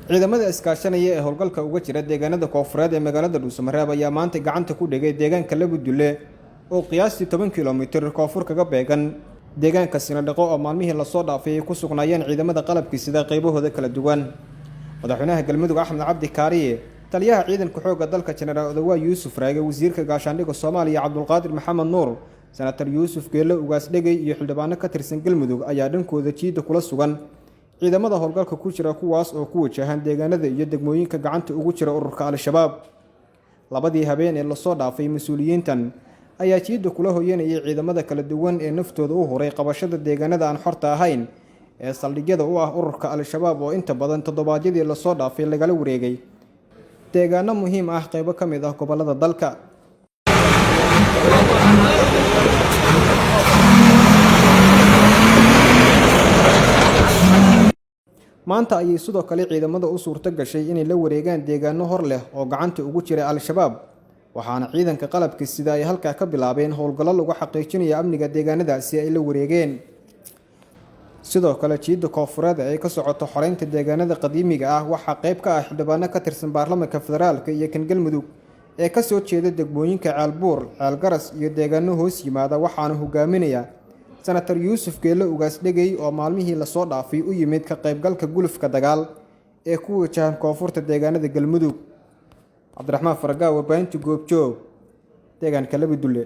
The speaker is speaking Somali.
Ciidamada iskaashanaya ee howlgalka uga jira deegaanada koonfureed ee magaalada Dhuusamareeb ayaa maanta gacanta ku dhigay deegaanka Labudulle oo qiyaastii 10 kilomitir koonfur kaga beegan deegaanka Sinadhaqo, oo maalmihii lasoo dhaafay ay ku sugnaayeen ciidamada qalabkii sida qaybahooda kala duwan. Madaxweynaha Galmudug Axmed Cabdi Kaariye, taliyaha ciidanka xoogga dalka Jenaraal Odawaa Yuusuf Raage, wasiirka gaashaandhigga Soomaaliya Cabdulqaadir Maxamed Nuur, Senator Yuusuf Geelle Ugaas Dhegey iyo xildhibaano ka tirsan Galmudug ayaa dhankooda jiidda kula sugan ciidamada howlgalka ku jira, kuwaas oo ku wajahan deegaanada iyo degmooyinka gacanta ugu jira ururka Al-Shabaab. Labadii habeen ee lasoo dhaafay, mas-uuliyiintan ayaa jiidda kula hoyanayay ciidamada kala duwan ee naftooda u huray qabashada deegaanada aan xorta ahayn ee saldhigyada u ah ururka Al-Shabaab, oo inta badan toddobaadyadii lasoo dhaafay lagala wareegay deegaano muhiim ah qaybo ka mid ah gobolada dalka. Maanta ayay sidoo kale ciidamada u suurto gashay inay la wareegaan deegaano hor leh oo gacanta ugu jira Al-Shabaab, waxaana ciidanka qalabka sida ay halkaa ka bilaabeen howlgallo lagu xaqiijinayo amniga deegaanadaasi ay la wareegeen. Sidoo kale, jiidda koonfureed ee ay ka socoto xoreynta deegaanada qadiimiga ah waxaa qayb ka ah xildhibaano ka tirsan baarlamaanka federaalka iyo kan Galmudug ee kasoo jeeda degmooyinka Ceelbuur, Ceelgaras iyo deegaano hoos yimaada, waxaana hogaaminaya Senator Yuusuf Geelle Ugaas Dhegey oo maalmihii lasoo dhaafay u yimid ka qaybgalka gulufka dagaal ee ku wajahan koonfurta deegaanada Galmudug. Cabdiraxmaan Faragaa, warbaahinta Goobjoog, deegaanka Labidulle.